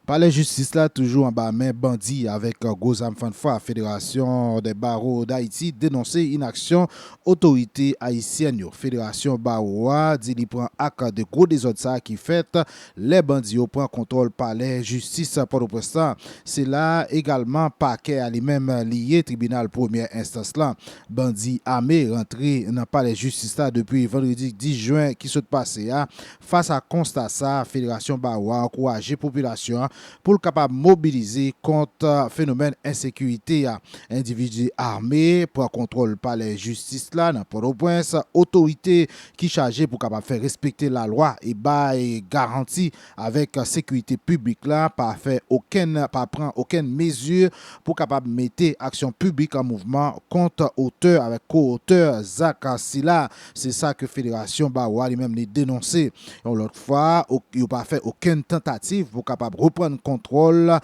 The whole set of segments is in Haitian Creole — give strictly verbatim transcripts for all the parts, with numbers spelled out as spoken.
Palè jistis la toujou anba men bandi avèk gwo zam fann fwa. Federasyon dè Bawo d Ayiti denonse inaksyon otorite ayisyèn yo. Federasyon Bawo a di li pran ak de gwo dezòd sa a ki fèt lè bandi yo pran kontwòl palè jistis Pòtoprens la. Se la egalman pakè a li menm li ye, tribinal premyè enstans la. Bandi ame rantre nan palè jistis la depi vandredi dis jen ki sot pase a. Fas a konsta sa a, Federasyon Bawo a ankouraje popilasyon an pou l kapab mobilize kont fenomèn ensekirite a. Endividi ame pran kontwòl palè jistis la nan Pòtoprens. Otorite ki chaje pou kapab fè respekte lalwa e bay garanti avèk sekirite piblik la pa fè okenn, pa pran okenn mezi pou kapab mete aksyon piblik an mouvman kont otè avèk ko-otè zak sila. Se sa ke Federasyon Bawo a li menm li denonse. Yon lòt fwa, yo pa fè okenn tantativ pou kapab reprann kontwòl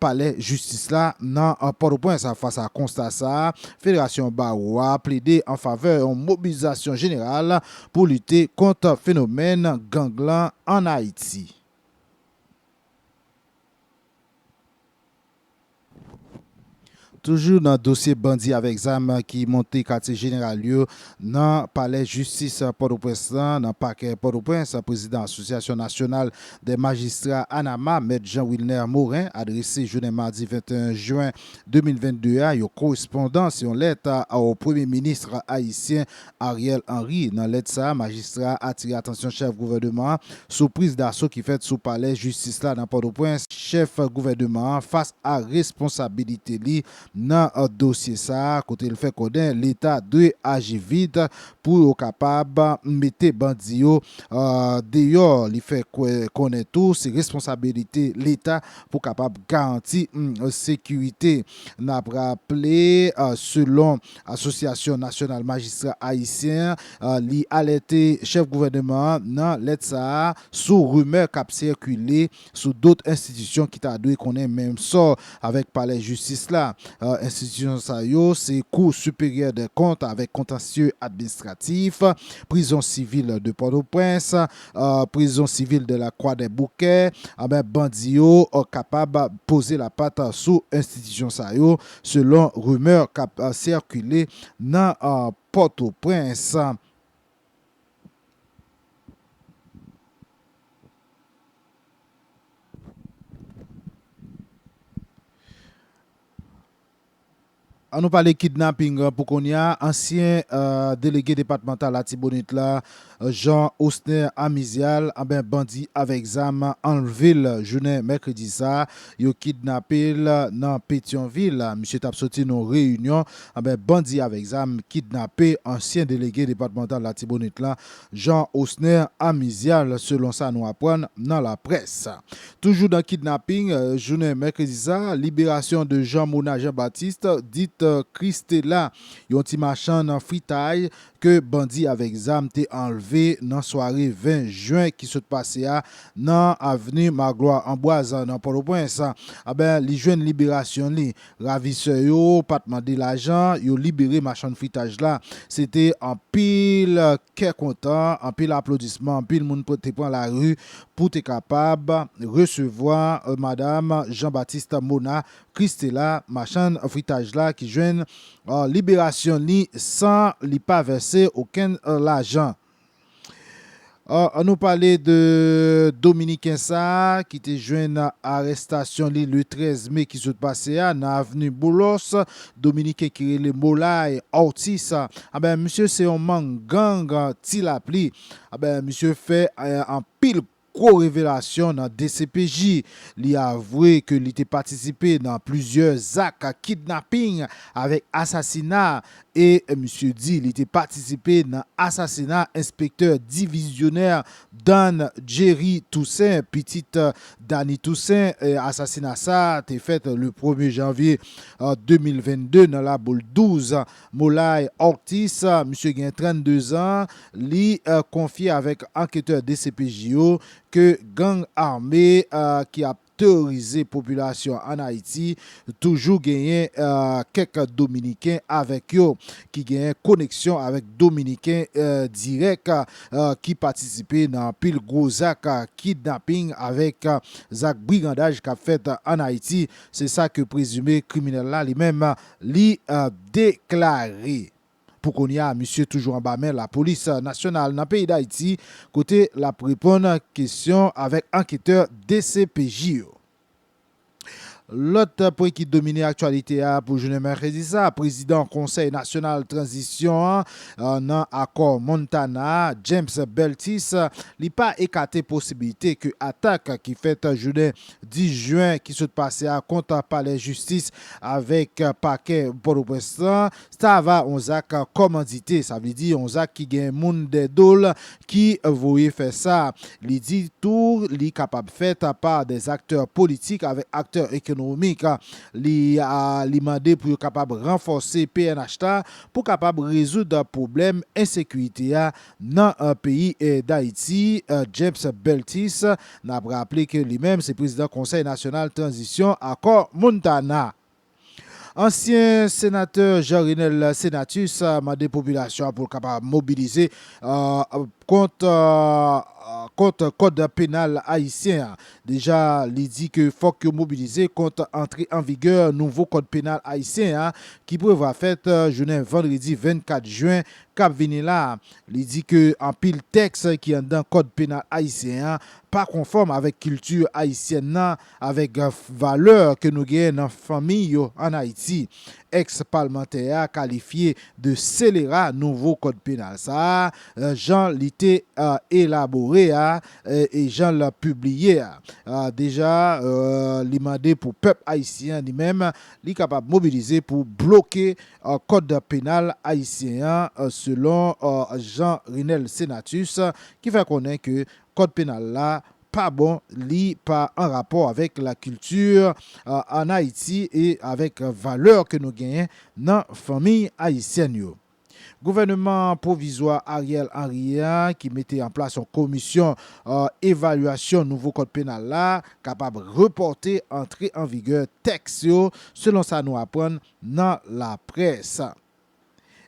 palè jistis la nan Pòtoprens. Fas a konsta sa a, Federasyon Bawo a plede an favè yon mobilizasyon jeneral pou lite kont fenomèn gang lan ann Ayiti. Toujou nan dosye bandi avèk zam ki monte katye jeneral yo nan palè jistis Pòtoprens lan, nan pakè Pòtoprens, prezidan Asosyasyon Nasyonal dè Majistra, ANAMA, mèt Jean Wilner Morin, adrese jounen madi venteyen jen de mil vennde a yon korespondans, yon lèt a, a premye minis ayisyen Ariel Henry. Nan lèt sa a, majistra a atire atansyon chèf gouvènman an sou priz daso ki fèt sou palè jistis la nan Pòtoprens. Chèf gouvènman an fas a responsabilite li nan dosye sa a, kote l fè konnen Leta dwe aji vit pou yo kapab mete bandi yo deyò. Li fè konnen tou se responsabilite Leta pou kapab garanti sekirite. N ap raple, selon Asosyasyon Nasyonal Majistra Ayisyen, li alète chèf gouvènman an nan lèt sa a sou rimè k ap sikile sou dòt enstitisyon ki ta dwe konnen menm sò avèk palè jistis la. Enstitisyon sa yo se Kou Siperyè dè Kont avèk Kontansye Administratif, Prizon Sivil de Pòtoprens, Prizon Sivil de la Croix des Bouquets. Anben, bandi yo kapab poze lapat sou enstitisyon sa yo, selon rimè k ap sikile nan Pòtoprens. An nou pale kidnaping pou kounye a. Ansyen delege depatmantal Latibonit la, Jean Osner Amizial, anben, bandi avèk zam anlve l jounen mèkredi sa a. Yo kidnape l nan Petyonvil. Misye t ap soti nan reyinyon. Anben, bandi avèk zam kidnape ansyen delege depatmantal Latibonit la, Jean Osner Amizial, selon sa nou aprann nan laprès. Toujou nan kidnaping, jounen mèkredi sa a, liberasyon de Jean Mona Jean Baptiste, dit Christella, yon ti machann fritay ke bandi avèk zam te anlve nan sware ven jen ki sot pase a nan avni Magloire Ambroise nan Pòtoprens. Anben, li jwenn liberasyon li. Ravisè yo pa t mande lajan, yo libere machann fritaj la. Se te anpil kè kontan, anpil aplodisman, anpil moun te pran lari pou te kapab resevwa madanm Jean Baptiste Mona Christella, machann fritaj la ki jwenn liberasyon li san li pa vèse okenn lajan. An nou pale de Dominiken sa a ki te jwenn arèstasyon li le trèz me ki sot pase a nan avni Boulos. Dominiken ki rele Molay Ortiz. Anben, misye se yon manm gang Ti Lapli. Anben, misye fè anpil gwo revelasyon nan D C P J. Li avwe ke li te patisipe nan plizyè zak kidnaping avèk asasina, e misye di li te patisipe nan asasina enspektè divizyonè Dan Jerry Toussaint, pitit Dany Toussaint. Asasina sa a te fèt le premye janvye de mil vennde nan Laboul douz. Molay Ortiz, misye gen trannde zan, li konfye avèk anketè D C P J yo ke gang ame ki ap teworize popilasyon an Ayiti, toujou genyen, eh, kèk Dominiken avèk yo, ki genyen koneksyon avèk Dominiken, eh, dirèk, eh, ki patisipe nan anpil gwo zak, eh, kidnaping avèk, eh, zak brigandaj k ap fèt an Ayiti. Se sa ke prezime kriminèl la li menm, li, eh, deklare. Pou kounye a, misye toujou anba men lapolis nasyonal nan peyi Dayiti, kote l ap reponn kesyon avèk anketè D C P J yo. Lòt pwen ki domine aktyalite a pou jounen mèkredi sa, prezidan Konsèy Nasyonal Tranzisyon an, eh, nan akò Montana a, James Beltis, li pa ekate posibilite ke atak ki fèt jounen dis jen ki sot pase a kont Palè Jistis avèk pakè Pòtoprens lan, sa va yon zak kòmandite, sa vle di yon zak ki gen moun dèyè do l ki voye fè sa. Li di tou li kapab fèt pa dè aktè politik avèk aktè ekonomik. Li, a, li mande pou yo kapab ranfòse P N H la pou kapab rezoud pwoblèm ensekirite a nan, eh, peyi, eh, Dayiti, eh, James Beltis. N ap raple ke li menm se prezidan Konsèy Nasyonal Tranzisyon Akò Montana. Ansyen senatè Jean Renel Senatus, eh, mande popilasyon an pou l kapab mobilize, eh, kont, eh, kont kòd penal ayisyen an. Deja, li di ke fòk yo mobilize kont antre an vigè nouvo kòd penal ayisyen an ki prevwa fèt, eh, jounen vandredi vennkat jen k ap vini la. Li di ke anpil tèks ki anndan kòd penal ayisyen an pa konfòm avèk kilti ayisyèn nan, avèk valè ke nou genyen nan fanmi yo an Ayiti. Èks palmantè a kalifye de selera nouvo kòd penal sa a, eh, jan li te, eh, elabore a, eh, e jan l pibliye a. Eh, deja, eh, li mande pou pèp ayisyen an li menm, li kapab mobilize pou bloke, eh, kòd penal ayisyen an, eh, selon, eh, Jean Renel Senatus, ki fè konnen ke kòd penal la pa bon, li pa an rapò avèk lakilti, eh, ann Ayiti e avèk valè ke nou genyen nan fanmi ayisyèn yo. Gouvènman pwovizwa Ariel Henry a, ki mete an plas yon komisyon, eh, evalyasyon nouvo kòd penal la, kapab repòte antre an vigè tèks yo, selon sa nou aprann nan laprès.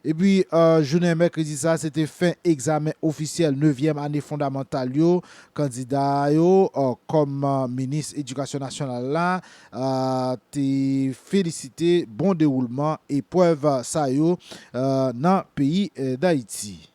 Epi, eh, jounen mèkredi sa, se te fen egzamen ofisyèl nevyèm ane fondamantal yo. Kandida yo, eh, kòm, eh, minis edikasyon nasyonal la, eh, te felisite bon dewoulman eprèv sa yo, eh, nan peyi, eh, Dayiti.